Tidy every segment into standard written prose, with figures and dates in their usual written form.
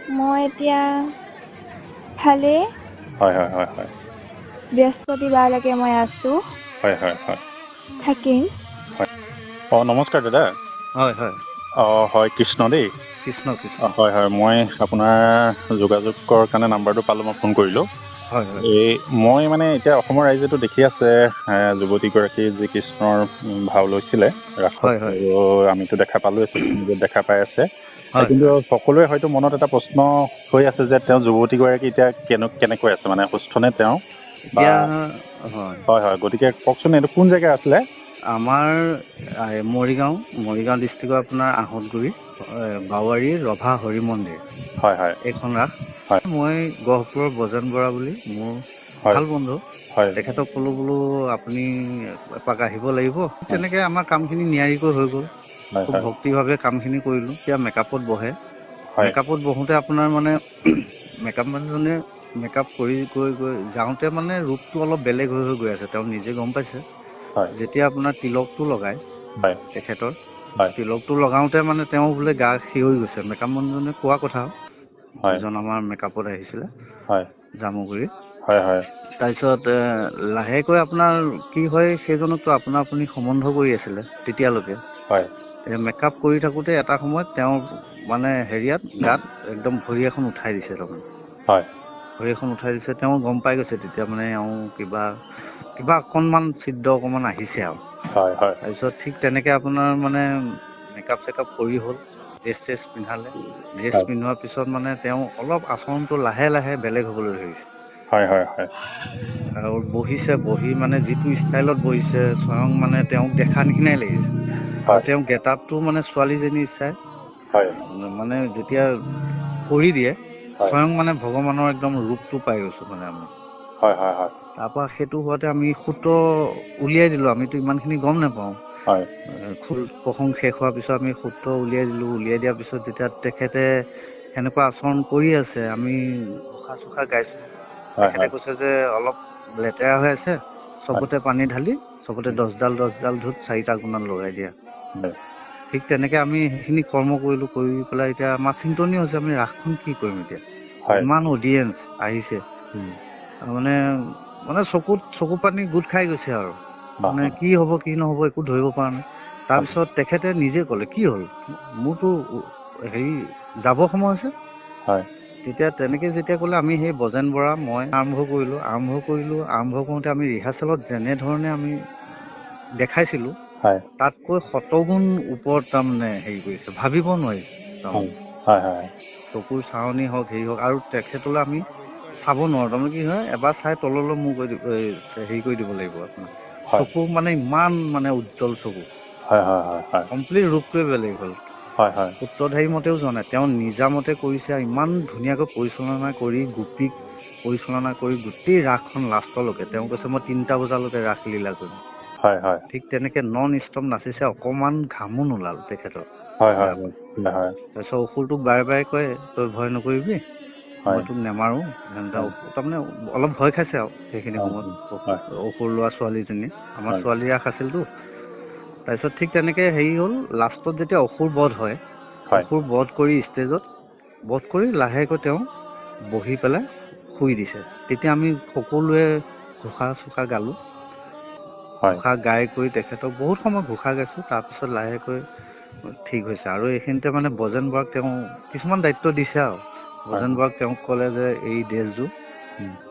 মই এতিয়া ভালেই। হয় হয় হয় হয়। বৃহস্পতিবাৰলৈকে মই আছো। হয় হয় হয়। থাকিম। হয়। অঁ, নমস্কাৰ দাদা। হয় হয়। অঁ হয়, কৃষ্ণ দেই। কৃষ্ণ কৃষ্ণ। অঁ, হয় হয়, মই আপোনাৰ যোগাযোগৰ কাৰণে নাম্বাৰটো পালোঁ, মই ফোন কৰিলোঁ। হয় হয়। এই মই মানে এতিয়া অসমৰ ৰাইজেতো দেখি আছে, যুৱতীগৰাকী যি কৃষ্ণৰ ভাও লৈছিলে ৰাসত, হয় হয়। আৰু আমিতো দেখা পালোঁৱে, ছ'চিয়েল মিডিয়াত দেখা পাই আছে। হয়। কিন্তু সকলোৱে হয়তো মনত এটা প্ৰশ্ন হৈ আছে যে তেওঁ যুৱতীগৰাকী এতিয়া কেনেকৈ আছে, মানে সুস্থ নে তেওঁ বা? এতিয়া হয়। হয় হয়, গতিকে কওকচোন এইটো কোন জেগা আছিলে? আমাৰ মৰিগাঁও ডিষ্ট্ৰিক্টৰ আপোনাৰ আহঁতগুৰি, বাৱাৰী ৰভা হৰি মন্দিৰ। হয় হয়। এইখন ৰাস। হয়। মই গহপুৰৰ বজেন বৰা বুলি মোৰ হয়। ভাল বন্ধু, হয়। তেখেতক ক'লো বোলো আপুনি এপাক আহিব লাগিব। তেনেকে আমাৰ কামখিনি নিয়াৰিকৈ হৈ গ'ল। হয়। খুব হয়। ভক্তিভাৱে কামখিনি কৰিলোঁ। এতিয়া মেকআপত বহে। হয়। মেকআপত বহোঁতে আপোনাৰ মানে মেকআপ মানুহজনে মেকআপ কৰি গৈ গৈ যাওঁতে মানে ৰূপটো অলপ বেলেগ হৈ হৈ গৈ আছে, তেওঁ নিজে গম পাইছে। হয়। যেতিয়া আপোনাৰ তিলকটো লগায় হয়। তেখেতৰ, হয়। তিলকটো লগাওঁতে মানে তেওঁ বোলে গা শিয়ৰি গৈছে, মেকআপ মানুহজনে কোৱা কথা। হয়। এজন আমাৰ মেকআপত আহিছিলে হয়। জামুগুৰি। হয় হয়। তাৰপিছত লাহেকৈ আপোনাৰ কি হয়, সেইজনকতো আপোনাৰ আপুনি সম্বন্ধ কৰি আছিলে তেতিয়ালৈকে। হয়। মেকআপ কৰি থাকোঁতে এটা সময়ত তেওঁৰ মানে হেৰিয়াত গাত একদম ভৰি এখন উঠাই দিছে তাৰমানে। হয়। ভৰি এখন উঠাই দিছে, তেওঁ গম পাই গৈছে তেতিয়া মানে এওঁ কিবা কিবা অকণমান ছিদ্ৰ অকণমান আহিছে আৰু। হয় হয়। তাৰপিছত ঠিক তেনেকে আপোনাৰ মানে মেকআপ চেকআপ কৰি হ'ল, ড্ৰেছ চেছ পিন্ধালে। ড্ৰেছ হয়। পিন্ধোৱাৰ পিছত মানে তেওঁ অলপ আচৰণটো লাহে লাহে বেলেগ হ'বলৈ ধৰিছে। হয় হয় হয়। আৰু বহিছে, বহি মানে যিটো ষ্টাইলত বহিছে স্বয়ং মানে তেওঁক দেখা নিচিনাই লাগিছে। আৰু হয়। তেওঁ গেট আপটো মানে ছোৱালীজনী চাই হয়। মানে যেতিয়া কৰি দিয়ে, হয়। স্বয়ং মানে ভগৱানৰ একদম ৰূপটো পাই গৈছো মানে আমি। হয় হয় হয়। তাৰপৰা সেইটো হোৱাতে আমি সূত্ৰ উলিয়াই দিলোঁ, আমিতো ইমানখিনি গম নাপাওঁ। হয়। খোল প্ৰসংগ শেষ হোৱাৰ পিছত আমি সূত্ৰ উলিয়াই দিলোঁ। উলিয়াই দিয়াৰ পিছত যেতিয়া তেখেতে সেনেকুৱা আচৰণ কৰি আছে, আমি ঘোষা চোষা গাইছোঁ। হয়। তেখেতে হয়। কৈছে যে অলপ লেতেৰা হৈ আছে, হয়। চবতে পানী ঢালি চবতে 10 ডাল 10 ডাল ধূপ চাৰিটা কোণত লগাই দিয়া। হয়। ঠিক তেনেকে আমি সেইখিনি কৰ্ম কৰিলোঁ। কৰি পেলাই এতিয়া আমাৰ চিন্তনীয় হৈছে আমি ৰাসখন কি কৰিম এতিয়া, হয়। ইমান অডিয়েঞ্চ আহিছে, মানে মানে চকুত চকু পানী গোট খাই গৈছে আৰু মানে কি হ'ব কি নহ'ব একো ধৰিব পৰা নাই। তাৰপিছত তেখেতে নিজে ক'লে কি হ'ল, মোৰতো হেৰি যাব সময় হৈছে। হয়। তেতিয়া তেনেকে যেতিয়া ক'লে, আমি সেই বজেন বৰা মই আৰম্ভ কৰিলোঁ। আৰম্ভ কৰোঁতে আমি ৰিহাৰ্চেলত যেনেধৰণে আমি দেখাইছিলোঁ, হয়। তাতকৈ শতগুণ ওপৰত তাৰমানে হেৰি কৰিছে, ভাবিব নোৱাৰি হয়। তাৰমানে। হয় হয়। চকুৰ চাৱনি হওক, হেৰি হওক, আৰু তেখেতলৈ আমি চাব নোৱাৰোঁ। তাৰমানে কি হয়, এবাৰ চাই তললৈ মূৰ কৰি দিব, হেৰি কৰি দিব লাগিব আপোনাৰ। হয়। চকু মানে ইমান মানে উজ্জ্বল চকু। হয় হয় হয় হয়। কমপ্লিট ৰূপটোৱে বেলেগ হ'ল। হয় হয়। সূত্ৰধাৰী মতেও যোৱা নাই, তেওঁ নিজা মতে কৰিছে। ইমান ধুনীয়াকৈ পৰিচালনা কৰি, গোপীক পৰিচালনা কৰি গোটেই ৰাসখন লাষ্টলৈকে, তেওঁ কৈছে মই 3টা বজালৈকে ৰাস লীলা কৰিম। হয় হয়। ঠিক তেনেকে নন ষ্টপ নাচিছে, অকণমান ঘামো নোলাল তেখেতৰ। হয় হয় হয় হয়। তাৰপিছত অসুৰটোক বাৰে বাৰে কয় তই ভয় নকৰিবি, হয়। মই তোক নেমাৰো। তাৰমানে অলপ ভয় খাইছে আৰু সেইখিনি সময়ত হয়। অসুৰ লোৱা ছোৱালীজনী, আমাৰ হয়। ছোৱালী ৰাস আছিলতো। তাৰপিছত ঠিক তেনেকে হেৰি হ'ল, লাষ্টত যেতিয়া অসুৰ বধ হয়, হয়। অসুৰ বধ কৰি ষ্টেজত বধ কৰি লাহেকৈ তেওঁ বহি পেলাই শুই দিছে। তেতিয়া আমি সকলোৱে ঘোষা চোষা গালো। হয়। ঘোষা গাই কৰি তেখেতক বহুত সময় ঘোষা গাইছো। তাৰপিছত লাহেকৈ ঠিক হৈছে। আৰু এইখিনিতে মানে বজেন বৰাক তেওঁ কিছুমান দায়িত্ব দিছে আৰু। হয়। বজেন বৰাক তেওঁক ক'লে যে এই ড্ৰেছযোৰ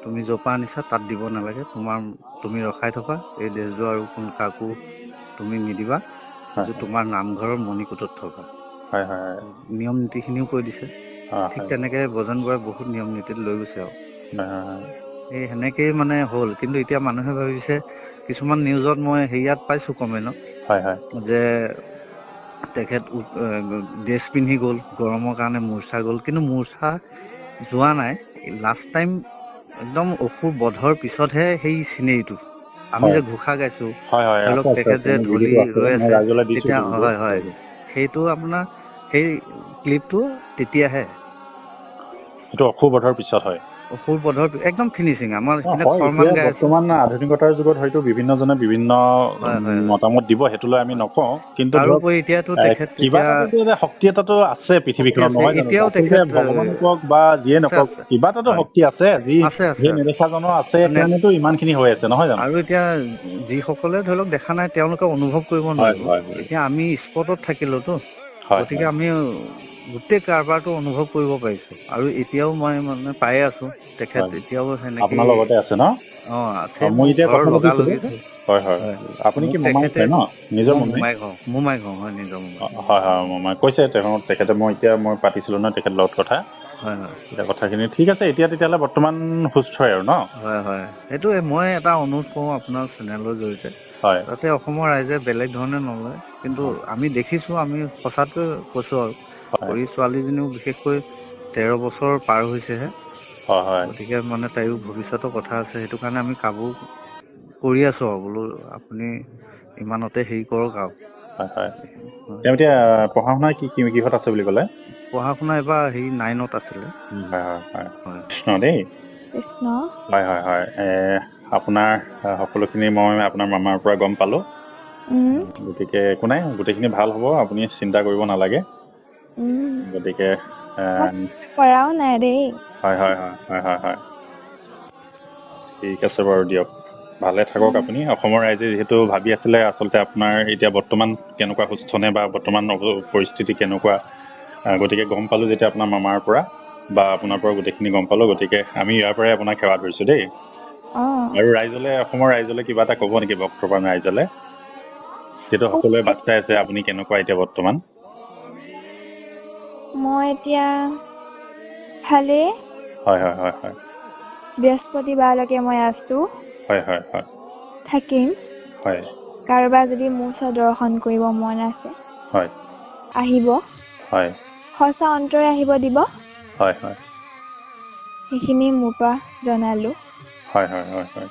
তুমি য'ৰ পৰা আনিছা তাত দিব নালাগে, তোমাৰ তুমি ৰখাই থবা এই ড্ৰেছযোৰ, আৰু কোন কাকো তুমি নিদিবা, হয়। তোমাৰ নামঘৰৰ মণিকূটত থবা। হয় হয় হয়। নিয়ম নীতিখিনিও কৈ দিছে। ঠিক তেনেকে বজেন বৰাই বহুত নিয়ম নীতিত লৈ গৈছে আৰু। হয় হয় হয়। এই সেনেকেই মানে হ'ল। কিন্তু এতিয়া মানুহে ভাবিছে, কিছুমান নিউজত মই হেৰিয়াত পাইছো কমেণ্টত হয় হয়। যে তেখেত ড্ৰেছ পিন্ধি গ'ল, গৰমৰ কাৰণে মূৰ্ছা গ'ল। কিন্তু মূৰ্ছা যোৱা নাই। লাষ্ট টাইম একদম অসুৰ বধৰ পিছতহে সেই চিনেৰীটো আমি হয়। যে ঘোষা গাইছো, হয় হয় ধৰি লওক আছে আছে তেখেত আছে যে মোৰ ঢলি ভিডিঅ'টো আছে, ৰৈ মই আছে ৰাইজলৈ দিছো তেতিয়া। ভিডিঅ'টো। হয় হয়, সেইটো আপোনাৰ সেই ক্লিপটো তেতিয়াহে সেইটো অসুৰ বধৰ পিছত হয়। অসুৰ বধৰ একদম ফিনিচিং। আমাৰ বৰ্তমান আধুনিকতাৰ যুগত হয়তো বিভিন্নজনে বিভিন্ন মতামত দিব, সেইটো লৈ আমি নকওঁ, কিন্তু কিবা এটা শক্তি এটাতো আছে পৃথিৱীখনত, নহয় জানো? ভগৱান কওক বা যিয়ে নকওক, কিবা এটাতো শক্তি আছে, যি সেই নেদেখাজনো আছে, কাৰণেতো ইমানখিনি হৈ আছে, নহয় জানো? আৰু এতিয়া যিসকলে ধৰি লওক দেখা নাই তেওঁলোকে অনুভৱ কৰিব নোৱাৰিব। এতিয়া আমি স্পটত থাকিলোতো, গতিকে আমি গোটেই কাৰবাৰটো অনুভৱ কৰিব পাৰিছো। আৰু এতিয়াও মই মানে পায়ে আছো তেখেত, এতিয়াও সেনেকে আপোনাৰ লগতে আছে ন? অ আছে। মই এতিয়া কথা পাতিছিলো। হয় হয়, আপুনি কি মোমাই হয় ন? নিজৰ মোমাই ঘৰ, মোমাই ঘৰ হয়, নিজৰ মোমাই। হয় হয়, মোমাই কৈছে তেওঁ, তেখেতে মই এতিয়া মই পাতিছিলো ন তেখেতৰ লগত কথা। হয় হয়, এতিয়া কথাখিনি ঠিক আছে। এতিয়া তেতিয়াহ'লে বৰ্তমান সুস্থ আৰু ন? হয় হয়, সেইটো মই এটা অনুৰোধ কৰোঁ আপোনাৰ চেনেলৰ জৰিয়তে, হয়, যাতে অসমৰ ৰাইজে বেলেগ ধৰণে নলয়, কিন্তু আমি দেখিছো, আমি সঁচাটোৱে কৈছো। আৰু সৰু ছোৱালীজনীও বিশেষকৈ 13 বছৰ পাৰ হৈছেহে, গতিকে মানে তাইও ভৱিষ্যতৰ কথা আছে, সেইটো কাৰণে আমি কাবু কৰি আছো আৰু বোলো আপুনি ইমানতে হেৰি কৰক আৰু। হয় হয়, তেওঁ এতিয়া পঢ়া শুনা কি কিহত আছে বুলি ক'লে? পঢ়া শুনা এবাৰ হেৰি 9ত আছিলে। হয় হয় হয়, কৃষ্ণ দেই, কৃষ্ণ। হয় হয় হয়, আপোনাৰ সকলোখিনি মই আপোনাৰ মামাৰ পৰা গম পালো, গতিকে একো নাই, গোটেইখিনি ভাল হ'ব, আপুনি চিন্তা কৰিব নালাগে। গতিকে কৰাও নাই দেই। হয় হয় হয় হয় হয় হয়, ঠিক আছে বাৰু দিয়ক, ভালে থাকক আপুনি। অসমৰ ৰাইজে যিহেতু ভাবি আছিলে আচলতে আপোনাৰ এতিয়া বৰ্তমান কেনেকুৱা, সুস্থ নে বা বৰ্তমান পৰিস্থিতি কেনেকুৱা, গতিকে গম পালো যেতিয়া আপোনাৰ মামাৰ পৰা বা আপোনাৰ পৰা গোটেইখিনি গম পালো, গতিকে আমি ইয়াৰ পৰাই আপোনাক সেৱা ধৰিছো দেই। আৰু ৰাইজলে, অসমৰ ৰাইজলে কিবা এটা ক'ব নেকি, ভক্তপ্ৰাণ ৰাইজলে, যিহেতু সকলোৱে বাট চাই আছে আপুনি কেনেকুৱা এতিয়া বৰ্তমান? মই এতিয়া ভালে। হয় হয় হয় হয়, বৃহস্পতিবাৰলৈকে মই আছো। হয় হয় হয়, থাকিম। হয়, কাৰোবাৰ যদি মোৰ ওচৰত দৰ্শন কৰিব মন আছে, হয়, আহিব। হয়, সঁচা অন্তৰে আহিব দিব। হয় হয়, সেইখিনি মোৰ পৰা জনালো। হয় হয় হয় হয়,